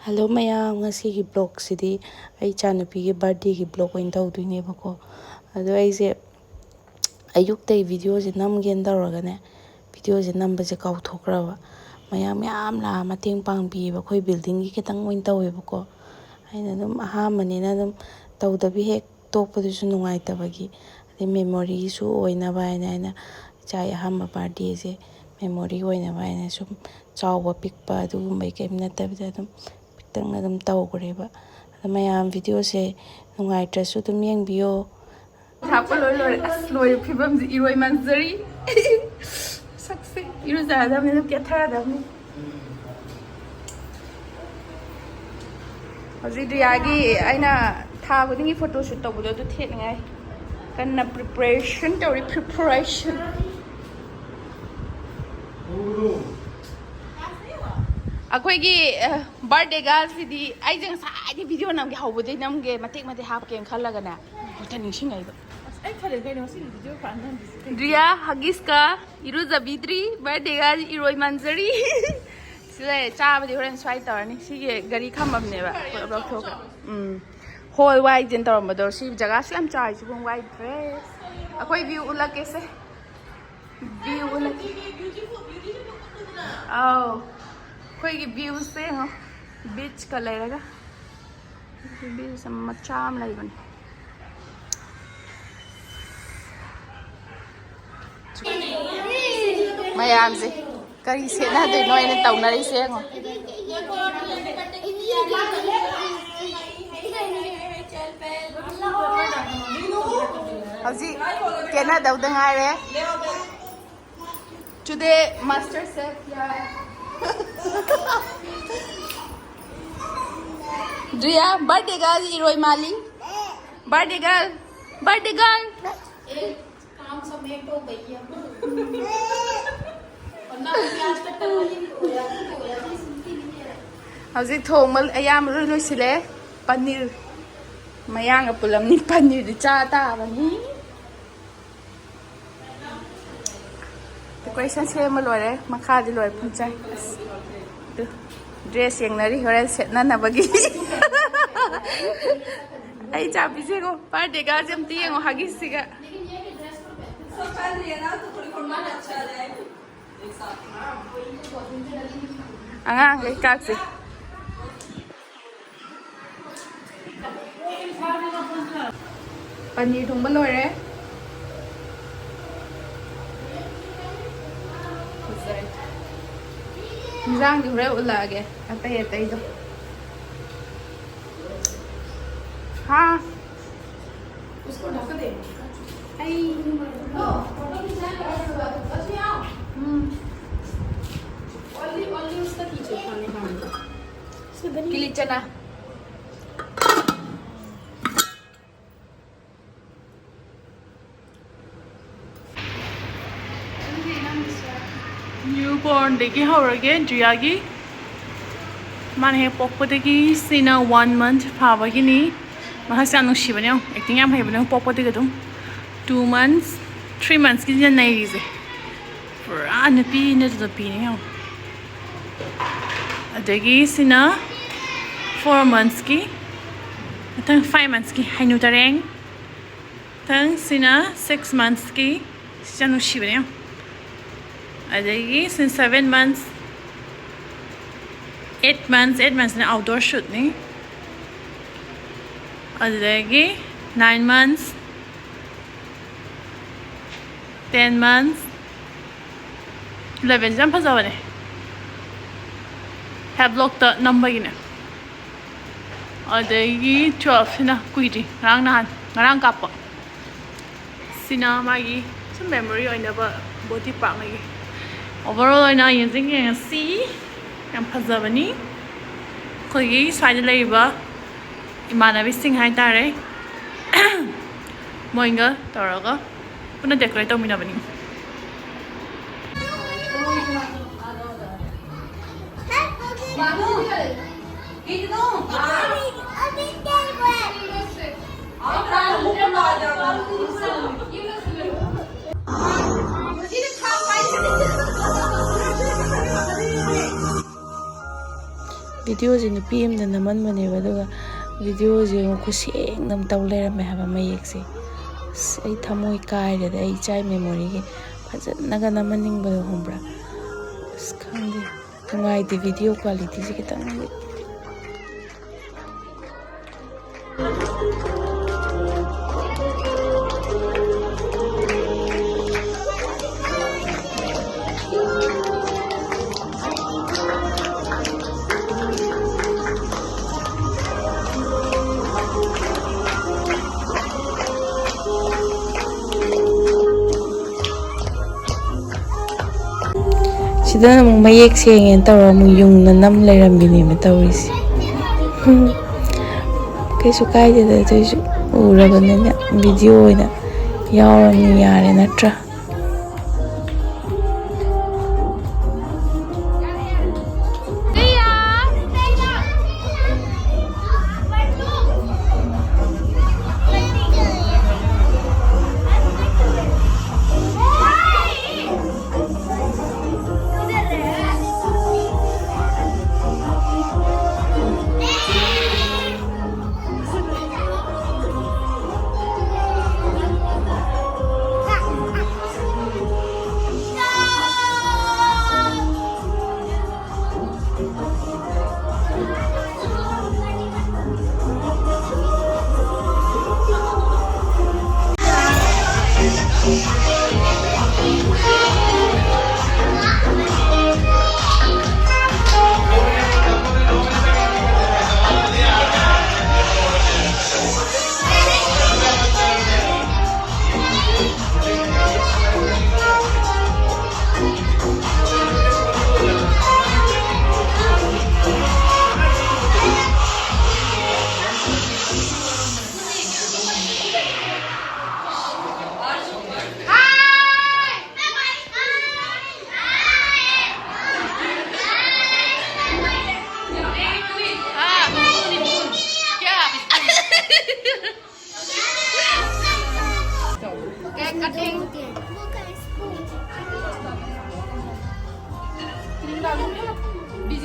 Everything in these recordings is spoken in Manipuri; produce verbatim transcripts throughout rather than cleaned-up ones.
ꯍꯜꯂꯣ ꯃꯌꯥꯝ, ꯉꯁꯤꯒꯤ ꯕ꯭ꯂꯣꯛꯁꯤꯗꯤ ꯑꯩ ꯏꯆꯥꯅꯨꯄꯤꯒꯤ ꯕꯥꯔꯗꯦꯒꯤ ꯕ꯭ꯂꯣꯛ ꯑꯣꯏꯅ ꯇꯧꯗꯣꯏꯅꯦꯕꯀꯣ꯫ ꯑꯗꯣ ꯑꯩꯁꯦ ꯑꯌꯨꯛꯇꯩ ꯚꯤꯗꯤꯑꯣꯁꯦ ꯅꯝꯒꯦꯅ ꯇꯧꯔꯒꯅꯦ, ꯚꯤꯗꯤꯑꯣꯁꯦ ꯅꯝꯕꯁꯦ ꯀꯥꯎꯊꯣꯛꯈ꯭ꯔꯕ꯫ ꯃꯌꯥꯝ ꯃꯌꯥꯝ ꯂꯥꯛꯑ ꯃꯇꯦꯡ ꯄꯥꯡꯕꯤꯌꯦꯕ, ꯑꯩꯈꯣꯏ ꯕꯤꯜꯗꯤꯡꯒꯤ ꯈꯤꯇꯪ ꯑꯣꯏꯅ ꯇꯧꯋꯦꯕꯀꯣ꯫ ꯑꯩꯅ ꯑꯗꯨꯝ ꯑꯍꯥꯟꯕꯅꯤꯅ ꯑꯗꯨꯝ ꯇꯧꯗꯕꯤ ꯍꯦꯛ ꯇꯣꯛꯄꯗꯨꯁꯨ ꯅꯨꯡꯉꯥꯏꯇꯕꯒꯤ, ꯑꯗꯩ ꯃꯦꯃꯣꯔꯤꯁꯨ ꯑꯣꯏꯅꯕ ꯍꯥꯏꯅ ꯑꯩꯅ ꯏꯆꯥꯒꯤ ꯑꯍꯥꯟꯕ ꯕꯥꯔꯗꯦꯁꯦ ꯃꯦꯃꯣꯔꯤ ꯑꯣꯏꯅꯕ ꯍꯥꯏꯅ ꯁꯨꯝ ꯆꯥꯎꯕ ꯄꯤꯛꯄ ꯑꯗꯨꯒꯨꯝꯕꯒꯤ ꯀꯔꯤꯝ ꯅꯠꯇꯕꯤꯗ ꯑꯗꯨꯝ ꯄꯤꯛꯇꯛꯅ ꯑꯗꯨꯝ ꯇꯧꯈ꯭ꯔꯦꯕ꯫ ꯑꯗꯣ ꯃꯌꯥꯝ ꯚꯤꯗꯤꯑꯣꯁꯦ ꯅꯨꯡꯉꯥꯏꯇ꯭ꯔꯁꯨ ꯑꯗꯨꯝ ꯌꯦꯡꯕꯤꯌꯣ꯫ ꯍꯥꯞꯄ ꯂꯣꯏ ꯂꯣꯏꯔꯦ꯫ ꯑꯁ, ꯂꯣꯏꯔꯦ, ꯐꯤꯕꯝꯁꯦ ꯏꯔꯣꯏ ꯃꯥꯟꯖꯔꯤ꯫ ꯁꯛꯁꯦ ꯏꯔꯨꯖꯔꯗꯕꯅꯤ, ꯑꯗꯨꯝ ꯀꯦꯊꯔꯗꯕꯅꯤ꯫ ꯍꯧꯖꯤꯛ ꯔꯤꯌꯥꯒꯤ ꯑꯩꯅ ꯊꯥ ꯈꯨꯗꯤꯡꯒꯤ ꯐꯣꯇꯣ ꯁꯨꯠ ꯇꯧꯕꯗꯣ ꯑꯗꯨ ꯊꯦꯠꯅꯤꯡꯉꯥꯏ ꯀꯟꯅ ꯄ꯭ꯔꯤꯄꯔꯦꯁꯟ ꯇꯧꯔꯤ, ꯄ꯭ꯔꯤꯄꯔꯦꯁꯟ꯫ ꯑꯩꯈꯣꯏꯒꯤ ꯕꯥꯔꯗꯦ ꯒꯥꯔꯜꯁꯤꯗꯤ ꯑꯩꯁꯦ ꯉꯁꯥꯏꯗꯤ ꯚꯤꯗꯤꯑꯣ ꯅꯝꯒꯦ ꯍꯧꯕꯗꯩ ꯅꯝꯒꯦ ꯃꯇꯦꯛ ꯃꯇꯦꯛ ꯍꯥꯞꯀꯦꯅ ꯈꯜꯂꯒꯅꯦ, ꯍꯧꯖꯤꯛꯇ ꯅꯤꯡꯁꯤꯡꯉꯛꯏꯕ꯫ ꯑꯁ, ꯑꯩ ꯈꯜꯂꯦ ꯀꯩꯅꯣ ꯉꯁꯤꯒꯤ ꯚꯤꯗꯤꯑꯣ ꯄꯥꯛ ꯅꯝꯗ꯭ꯔꯤꯁꯦ ꯀꯩꯒꯤꯅꯣ? ꯔꯤꯌꯥ ꯍꯒꯤꯁꯀ ꯏꯔꯨꯖꯕꯤꯗ꯭ꯔꯤ, ꯕꯥꯔꯗꯦ ꯒꯥꯔꯜ ꯏꯔꯣꯏ ꯃꯥꯟꯖꯔꯤ꯫ ꯁꯤ ꯂꯩꯔꯦ, ꯆꯥꯕꯗꯤ ꯍꯣꯔꯦꯟ ꯁ꯭ꯋꯥꯏ ꯇꯧꯔꯅꯤ꯫ ꯁꯤꯒꯤ ꯒꯥꯔꯤ ꯈꯥꯝꯕꯝꯅꯦꯕ, ꯄꯨꯂꯞ ꯂꯧꯊꯣꯛꯈ꯭ꯔꯦ꯫ ꯎꯝ, ꯍꯣꯜ ꯋꯥꯏ ꯖꯦꯟ ꯇꯧꯔꯝꯕꯗꯣ꯫ ꯁꯤ ꯖꯒꯥꯁꯨ ꯌꯥꯝ ꯆꯥꯎꯋꯤ, ꯁꯤꯕꯨ ꯋꯥꯏꯗ꯭ꯔꯦ꯫ ꯑꯩꯈꯣꯏ ꯚ꯭ꯌꯨ ꯎꯠꯂꯛꯀꯦꯁꯦ, ꯚ꯭ꯌꯨ ꯎꯠꯂꯛꯀꯦ꯫ ꯑꯥꯎ, ꯑꯩꯈꯣꯏꯒꯤ ꯚ꯭ꯌꯨꯁꯦ ꯌꯦꯡꯉꯣ, ꯕꯤꯆꯀ ꯂꯩꯔꯒ꯫ ꯚ꯭ꯌꯨꯁꯦ ꯃꯆꯥ ꯑꯃ ꯂꯩꯕꯅꯦ꯫ ꯃꯌꯥꯝꯁꯦ ꯀꯔꯤ ꯁꯦꯠꯅꯗꯣꯏꯅꯣ ꯍꯥꯏꯅ ꯇꯧꯅꯔꯤꯁꯦ ꯌꯦꯡꯉꯣ꯫ ꯍꯧꯖꯤꯛ ꯀꯦꯅꯗꯧꯗ ꯉꯥꯏꯔꯦ꯫ Today master chef ꯌꯥꯏ꯫ ꯗ꯭ꯔꯤꯌꯥ, ꯕꯥꯔꯗꯦ ꯒꯥꯔꯜ ꯏꯔꯣꯏ ꯃꯥꯜꯂꯤ꯫ ꯕꯥꯔꯗꯦ ꯒꯥꯔꯜ, ꯕꯥꯔꯗꯦ ꯒꯥꯔꯜ꯫ काम समेटो भैया। और ना भी आज तक करवा ही नहीं होया, नहीं होया, नहीं सुनती नहीं है। ꯍꯧꯖꯤꯛ ꯊꯣꯡꯕ ꯑꯌꯥꯝꯕ ꯂꯣꯏ ꯂꯣꯏꯁꯤꯜꯂꯦ꯫ ꯄꯅꯤꯔ ꯃꯌꯥꯡꯒ ꯄꯨꯜꯂꯝꯅꯤ, ꯄꯅꯤꯔꯗꯤ ꯆꯥ ꯇꯥꯕꯅꯤ꯫ ꯗꯦꯀꯣꯔꯦꯁꯟ ꯁꯦꯝꯕ ꯂꯣꯏꯔꯦ, ꯃꯈꯥꯗꯤ ꯂꯣꯏꯔꯦ, ꯄꯨꯡꯆꯥꯏ꯫ ꯑꯁ, ꯑꯗꯨ Dress ꯌꯦꯡꯅꯔꯤ ꯍꯣꯔꯦꯟ ꯁꯦꯠꯅꯅꯕꯒꯤ꯫ ꯑꯩ ꯆꯥꯕꯤꯁꯦꯀꯣ, birthday girlꯁꯦ ꯑꯝꯇ ꯌꯦꯡꯉꯣ ꯍꯒꯤꯁꯁꯤꯒ꯫ ꯑꯉꯥꯡꯈꯩ ꯀꯥꯛꯁꯦ꯫ ꯄꯅꯤꯔ ꯊꯣꯡꯕ ꯂꯣꯏꯔꯦ꯫ ꯐꯖꯔꯦ꯫ ꯏꯟꯖꯥꯡꯗꯤ ꯍꯣꯔꯦꯟ ꯎꯠꯂꯛꯑꯒꯦ, ꯑꯇꯩ ꯑꯇꯩꯗꯣ꯫ ꯍꯥ? ꯑꯩ ꯎꯝ꯫ ꯀꯤꯂꯤ ꯆꯅꯥ꯫ Newbornꯗꯒꯤ ꯍꯧꯔꯒꯦ ꯖꯨꯌꯥꯒꯤ꯫ ꯃꯥꯅ ꯍꯦꯛ ꯄꯣꯛꯄꯗꯒꯤ ꯁꯤꯅ one month ꯐꯥꯕꯒꯤꯅꯤ꯫ ꯃꯁꯛꯁꯦ ꯌꯥꯝ ꯅꯨꯡꯁꯤꯕꯅꯦ ꯌꯦꯡꯉꯣ, acting ꯌꯥꯝ ꯍꯩꯕꯅꯦ ꯌꯦꯡꯉꯣ, ꯄꯣꯛꯄꯗꯒꯤ ꯑꯗꯨꯝ꯫ Two months, three monthsꯀꯤꯁꯤꯅ ꯅꯩꯔꯤꯁꯦ꯫ ꯄꯨꯔꯥ ꯅꯨꯄꯤ ꯅꯠꯇ꯭ꯔ ꯅꯨꯄꯤꯅꯦ ꯌꯦꯡꯉꯣ꯫ ꯑꯗꯒꯤ ꯁꯤꯅ four monthsꯀꯤ, ꯃꯊꯪ five monthsꯀꯤ ꯍꯩꯅꯨ ꯇꯔꯦꯡ꯫ ꯃꯊꯪ ꯁꯤꯅ six monthsꯀꯤ, ꯁꯤ ꯌꯥꯝ ꯅꯨꯡꯁꯤꯕꯅꯦ ꯌꯦꯡꯉꯣ꯫ ꯑꯗꯒꯤ ꯁꯤꯅ seven months, eight months, eight monthsꯅ outdoor shootꯅꯤ꯫ ꯑꯗꯨꯗꯒꯤ nine months, ten months, elevenꯁꯦ ꯌꯥꯝ ꯐꯖꯕꯅꯦ, Havelockꯇ ꯅꯝꯕꯒꯤꯅꯦ꯫ ꯑꯗꯒꯤ twelveꯁꯤꯅ ꯀꯨꯏꯗ꯭ꯔꯤ, ꯉꯔꯥꯡ ꯅꯍꯥꯟ, ꯉꯔꯥꯡ ꯀꯥꯞꯄ꯫ ꯁꯤꯅ ꯃꯥꯒꯤ ꯁꯨꯝ memory ꯑꯣꯏꯅꯕ body part ꯑꯃꯒꯤ꯫ Overall ꯑꯣꯏꯅ ꯌꯦꯡꯁꯤ ꯌꯦꯡꯉꯁꯤ꯫ ꯌꯥꯝ ꯐꯖꯕꯅꯤ꯫ ꯑꯩꯈꯣꯏꯒꯤ ꯁ꯭ꯋꯥꯏꯗ ꯂꯩꯔꯤꯕ ꯏꯃꯥꯟꯅꯕꯤꯁꯤꯡ ꯍꯥꯏꯇꯥꯔꯦ, ꯃꯣꯏꯒ ꯇꯧꯔꯒ ꯄꯨꯟꯅ decorate ꯇꯧꯃꯤꯟꯅꯕꯅꯤ꯫ ꯚꯤꯗꯤꯑꯣꯁꯦ ꯅꯨꯄꯤ ꯑꯃꯅ ꯅꯝꯍꯟꯕꯅꯦꯕ, ꯑꯗꯨꯒ ꯚꯤꯗꯤꯑꯣꯁꯦ ꯑꯃꯨꯛ ꯈꯨꯠꯁꯦꯡꯅ ꯑꯃ ꯇꯧ ꯂꯩꯔꯝꯃꯦ ꯍꯥꯏꯕ, ꯃꯌꯦꯛꯁꯦ꯫ ꯑꯁ, ꯑꯩ ꯊꯃꯣꯏ ꯀꯥꯏꯔꯦꯗ, ꯑꯩ ꯏꯆꯥꯒꯤ ꯃꯦꯃꯣꯔꯤꯒꯤ ꯐꯖꯅꯒ ꯅꯝꯍꯟꯅꯤꯡꯕꯗꯣ, ꯈꯪꯕ꯭ꯔꯥ? ꯑꯁ, ꯈꯪꯗꯦ, ꯅꯨꯡꯉꯥꯏꯇꯦ ꯚꯤꯗꯤꯑꯣ ꯀ꯭ꯋꯥꯂꯤꯇꯤꯁꯦ ꯈꯤꯇꯪꯗꯤ꯫ ꯁꯤꯗꯅ ꯑꯃꯨꯛ ꯃꯌꯦꯛ ꯁꯦꯡꯉꯦꯅ ꯇꯧꯔ ꯑꯃꯨꯛ ꯌꯨꯡꯅ ꯅꯝ ꯂꯩꯔꯝꯕꯤꯅꯦꯕ ꯇꯧꯔꯤꯁꯦ꯫ ꯀꯩꯁꯨ ꯀꯥꯏꯗꯦꯗ, ꯑꯗꯨꯏꯁꯨ ꯎꯔꯕꯅꯤꯅ ꯚꯤꯗꯤꯑꯣ ꯑꯣꯏꯅ ꯌꯥꯎꯔꯕꯅꯤ, ꯌꯥꯔꯦ ꯅꯠꯇ꯭ꯔꯥ?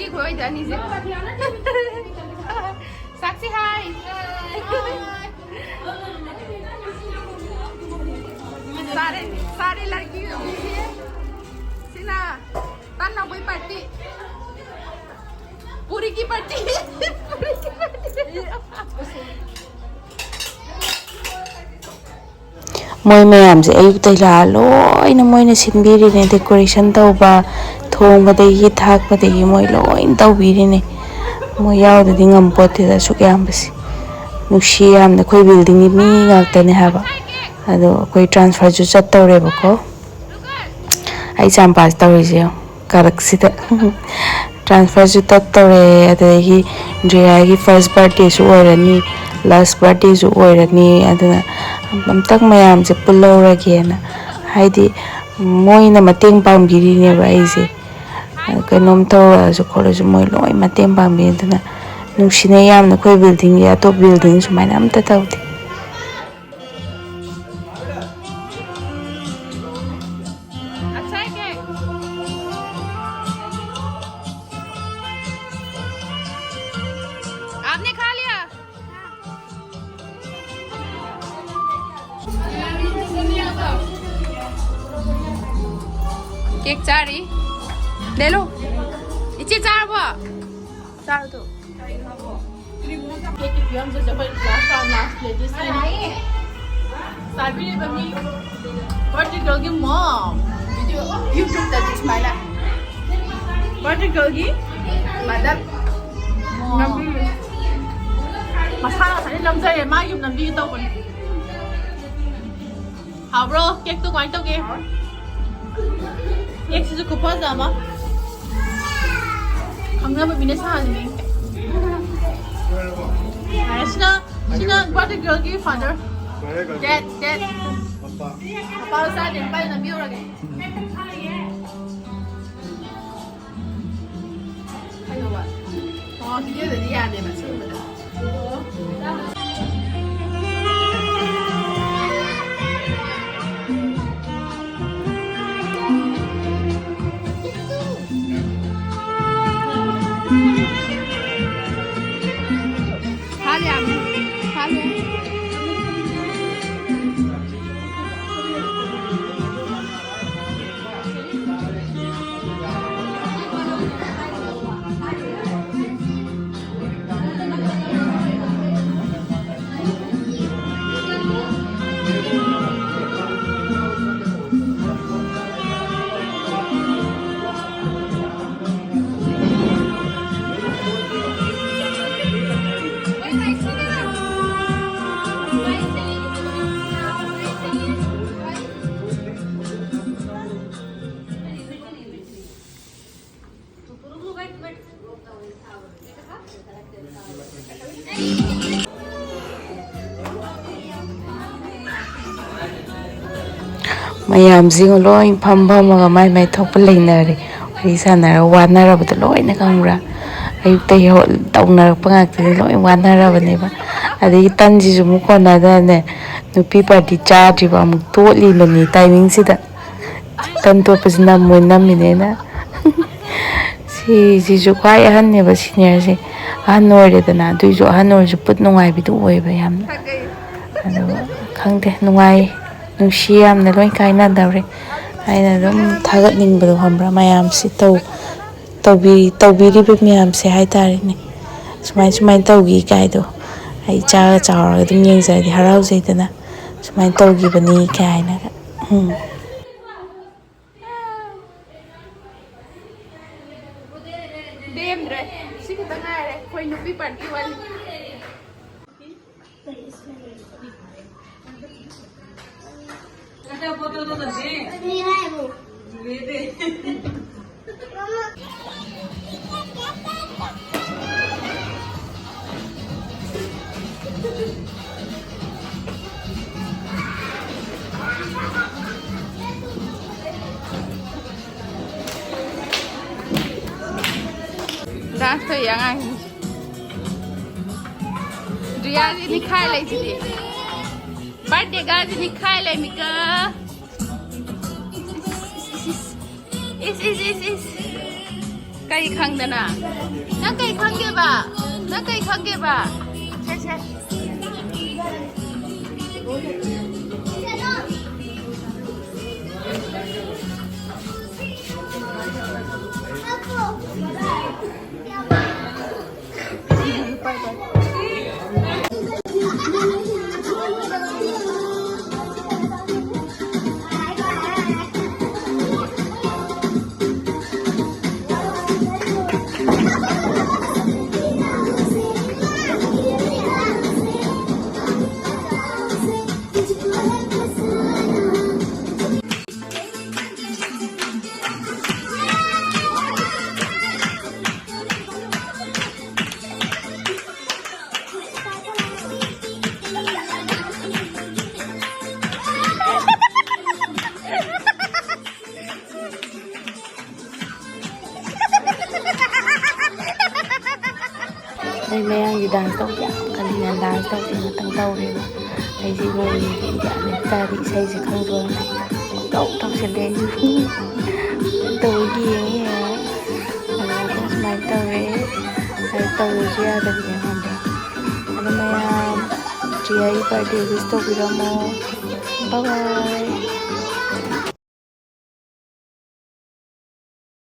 ꯑꯩꯈꯣꯏ ꯑꯅꯤꯁꯦ꯫ ꯁꯥꯛꯁꯤ, ꯍꯥꯏ꯫ ꯁꯥꯔꯦ, ꯁꯥꯔꯦ, ꯂꯔꯀꯤ ꯑꯕꯤ꯫ ꯁꯤꯅ ꯇꯟ ꯂꯧꯕꯩ ꯄꯥꯔꯇꯤ꯫ ꯄꯨꯔꯤꯒꯤ ꯄꯥꯔꯇꯤ꯫ ꯄꯨꯔꯤꯒꯤ ꯄꯥꯔꯇꯤ꯫ ꯃꯣꯏ ꯃꯌꯥꯝꯁꯦ ꯑꯌꯨꯛꯇꯩ ꯂꯥꯛꯑ ꯂꯣꯏꯅ ꯃꯣꯏꯅ ꯁꯤꯟꯕꯤꯔꯤꯅꯦ, decoration ꯇꯧꯕ, ꯊꯣꯡꯕꯗꯒꯤ ꯊꯥꯛꯄꯗꯒꯤ ꯃꯣꯏ ꯂꯣꯏꯅ ꯇꯧꯕꯤꯔꯤꯅꯦ꯫ ꯃꯣꯏ ꯌꯥꯎꯗꯗꯤ ꯉꯝꯄꯣꯠꯇꯦꯗ ꯑꯁꯨꯛ ꯌꯥꯝꯕꯁꯦ꯫ ꯅꯨꯡꯁꯤ ꯌꯥꯝꯅ, ꯑꯩꯈꯣꯏ buildingꯒꯤ ꯃꯤ ꯉꯥꯛꯇꯅꯦ ꯍꯥꯏꯕ꯫ ꯑꯗꯣ ꯑꯩꯈꯣꯏ transferꯁꯨ ꯆꯠꯇꯧꯔꯦꯕꯀꯣ꯫ ꯑꯩ ꯆꯥꯝꯄꯥꯁ ꯇꯧꯔꯤꯁꯦ ꯌꯦꯡꯉꯣ, ꯀꯥꯔꯛꯁꯤꯗ꯫ Transferꯁꯨ ꯇꯧꯔꯦ, ꯑꯗꯨꯗꯒꯤ ꯏꯟꯗ꯭ꯔꯤꯌꯥꯒꯤ first birthdayꯁꯨ ꯑꯣꯏꯔꯅꯤ, last birthdayꯁꯨ ꯑꯣꯏꯔꯅꯤ꯫ ꯑꯗꯨꯅ ꯑꯝꯇꯪ ꯃꯌꯥꯝꯁꯦ ꯄꯨꯜꯍꯧꯔꯒꯦꯅ, ꯍꯥꯏꯗꯤ ꯃꯣꯏꯅ ꯃꯇꯦꯡ ꯄꯥꯡꯕꯤꯔꯤꯅꯦꯕ ꯑꯩꯁꯦ꯫ ꯀꯩꯅꯣꯝ ꯇꯧꯔꯁꯨ ꯈꯣꯠꯂꯁꯨ ꯃꯣꯏ ꯂꯣꯏ ꯃꯇꯦꯡ ꯄꯥꯡꯕꯤ꯫ ꯑꯗꯨꯅ ꯅꯨꯡꯁꯤꯅꯩ ꯌꯥꯝꯅ꯫ ꯑꯩꯈꯣꯏ buildingꯁꯦ ꯑꯇꯣꯞ building ꯁꯨꯃꯥꯏꯅ ꯑꯝꯇ ꯇꯧꯗꯦ꯫ अच्छा है केक? आपने खा लिया? केक चारी? ले लो। इचे चार हुआ। चार तो। केक की फिल्म से जब लास्ट और लास्ट लेडीज है। साबिर बमी। Birthday girlꯒꯤ mom꯫ Video YouTubeꯇ ꯁꯨꯃꯥꯏꯅ꯫ Birthday girlꯒꯤ mother꯫ ꯃꯁꯥꯅ ꯉꯁꯥꯏꯗꯩ ꯅꯝꯖꯔꯦ, ꯃꯥ ꯌꯨꯝ ꯅꯝꯕꯤꯒꯦ ꯇꯧꯕꯅꯤ꯫ ꯍꯥꯎꯕ꯭ꯔꯣ? ꯀꯦꯛꯇꯣ ꯀꯃꯥꯏꯅ ꯇꯧꯒꯦ? ꯀꯦꯛꯁꯤꯁꯨ ꯈꯨꯐꯖ ꯑꯃ꯫ ꯈꯪꯅꯕ ꯃꯤꯅ ꯁꯥꯍꯜꯂꯤꯅꯦ꯫ ꯁꯤꯅ, ꯁꯤꯅ birthday girlꯒꯤ father꯫ Dad, dad꯫ ꯃꯄꯥ꯫ ꯃꯄꯥ ꯆꯥꯗꯦ, ꯃꯄꯥꯗ ꯅꯝꯕꯤꯍꯧꯔꯒꯦ꯫ ꯀꯩꯅꯣꯕ? ꯑꯣ, videoꯗꯗꯤ ꯌꯥꯗꯦꯕ ꯁꯤꯒꯨꯝꯕꯗ꯫ ꯃꯌꯥꯝꯁꯤꯡ ꯂꯣꯏ ꯐꯝ ꯐꯝꯃꯒ ꯃꯥꯏ ꯃꯥꯏ ꯊꯣꯛꯄ ꯂꯩꯅꯔꯦ꯫ ꯋꯥꯔꯤ ꯁꯥꯟꯅꯔꯒ ꯋꯥꯅꯔꯕꯗꯣ ꯂꯣꯏꯅ ꯈꯪꯕ꯭ꯔꯥ? ꯑꯌꯨꯛꯇꯒꯤ ꯍꯧ-, ꯇꯧꯅꯔꯛꯄ ꯉꯥꯛꯇꯅꯤ, ꯂꯣꯏ ꯋꯥꯅꯔꯕꯅꯦꯕ꯫ ꯑꯗꯒꯤ ꯇꯟꯁꯤꯁꯨ ꯑꯃꯨꯛ ꯀꯣꯟꯅꯗꯅꯦ, ꯅꯨꯄꯤ ꯄꯥꯔꯇꯤ ꯆꯥꯗ꯭ꯔꯤꯕ ꯑꯃꯨꯛ ꯇꯣꯠꯂꯤꯕꯅꯤ ꯇꯥꯏꯃꯤꯡꯁꯤꯗ꯫ ꯇꯟ ꯇꯣꯠꯄꯁꯤ ꯅꯝꯃꯣꯏ ꯅꯝꯃꯤꯅꯦꯅ꯫ ꯁꯤꯁꯤꯁꯨ ꯈ꯭ꯋꯥꯏ ꯑꯍꯟꯅꯦꯕ ꯁꯤꯅꯤꯌꯔꯁꯦ꯫ ꯑꯍꯟ ꯑꯣꯏꯔꯦꯗꯅ, ꯑꯗꯨꯏꯁꯨ ꯑꯍꯟ ꯑꯣꯏꯔꯁꯨ ꯄꯨꯠ ꯅꯨꯡꯉꯥꯏꯕꯤꯗꯨ ꯑꯣꯏꯕ ꯌꯥꯝꯅ꯫ ꯑꯗꯨꯒ ꯈꯪꯗꯦ, ꯅꯨꯡꯉꯥꯏ, ꯅꯨꯡꯁꯤ ꯌꯥꯝꯅ, ꯂꯣꯏ ꯀꯥꯏꯅꯗꯧꯔꯦ꯫ ꯑꯩꯅ ꯑꯗꯨꯝ ꯊꯥꯒꯠꯅꯤꯡꯕꯗꯣ ꯈꯪꯕ꯭ꯔꯥ? ꯃꯌꯥꯝꯁꯤ ꯇꯧ-, ꯇꯧꯕꯤ-, ꯇꯧꯕꯤꯔꯤꯕ ꯃꯌꯥꯝꯁꯦ ꯍꯥꯏꯇꯥꯔꯦꯅꯦ꯫ ꯁꯨꯃꯥꯏ ꯁꯨꯃꯥꯏꯅ ꯇꯧꯈꯤ ꯀꯥꯏꯗꯣ ꯑꯩ ꯏꯆꯥꯒ ꯆꯥꯎꯔꯒ ꯑꯗꯨꯝ ꯌꯦꯡꯖꯔꯗꯤ ꯍꯔꯥꯎꯖꯩꯗꯅ꯫ ꯁꯨꯃꯥꯏꯅ ꯇꯧꯈꯤꯕꯅꯤ ꯀꯥꯏꯅꯒ꯫ ꯎꯝ꯫ ꯂꯦꯝꯗ꯭ꯔꯦ꯫ ꯁꯤ ꯈꯛꯇ ꯉꯥꯏꯔꯦ ꯑꯩꯈꯣꯏ ꯅꯨꯄꯤ ꯄꯥꯔꯇꯤ ꯋꯥꯂꯤ꯫ Dance ꯇꯧꯔꯤ ꯑꯉꯥꯡꯁꯤꯡꯁꯦ꯫ ꯗ꯭ꯔꯤꯌꯥꯗꯤ ꯅꯤꯈꯥꯏ ꯂꯩꯁꯤꯗꯤ꯫ Birthday ꯒꯥꯗꯤ ꯅꯤꯈꯥꯏ ꯂꯩꯃꯤꯀ꯫ ꯏꯁ, ꯏꯁ, ꯏꯁ, ꯏꯁ꯫ ꯀꯩ ꯈꯪꯗꯅ? ꯅꯪ ꯀꯩ ꯈꯪꯒꯦꯕ? ꯅꯪ ꯀꯩ ꯈꯪꯒꯦꯕ? ꯁꯦ, ꯁꯦ꯫ ꯑꯩ ꯃꯌꯥꯡꯒꯤ ꯗꯥꯟꯁ ꯇꯧꯕ ꯌꯥꯝ ꯀꯜꯂꯤ, ꯗꯥꯟꯁ ꯇꯧꯁꯦ ꯉꯥꯛꯇꯪ ꯇꯧꯔꯦꯕ꯫ ꯑꯩꯁꯦ ꯏꯃꯣꯏꯅꯨꯒꯤ ꯏꯟꯗꯤꯌꯥ ꯃꯦꯞꯇꯗꯤ ꯏꯁꯩꯁꯦ ꯈꯪꯗꯣꯛꯑꯒ ꯇꯧ ꯇꯧꯁꯤꯜꯂꯦ ꯑꯩꯁꯨ꯫ ꯇꯧ ꯌꯦꯡꯉꯦ꯫ ꯑꯗꯨꯃꯥꯏꯅ ꯁꯨꯃꯥꯏꯅ ꯇꯧꯔꯦ꯫ ꯑꯗꯨ ꯇꯧꯔꯁꯨ ꯌꯥꯗꯕꯤꯅꯦ ꯈꯪꯕ꯭ꯔꯥ? ꯑꯗꯨ ꯃꯌꯥꯝ ꯆꯦ ꯑꯩ ꯕꯥꯔꯗꯦ ꯋꯤꯁ ꯇꯧꯕꯤꯔꯝꯃꯣ꯫ ꯕꯥꯏ ꯕꯥꯏ꯫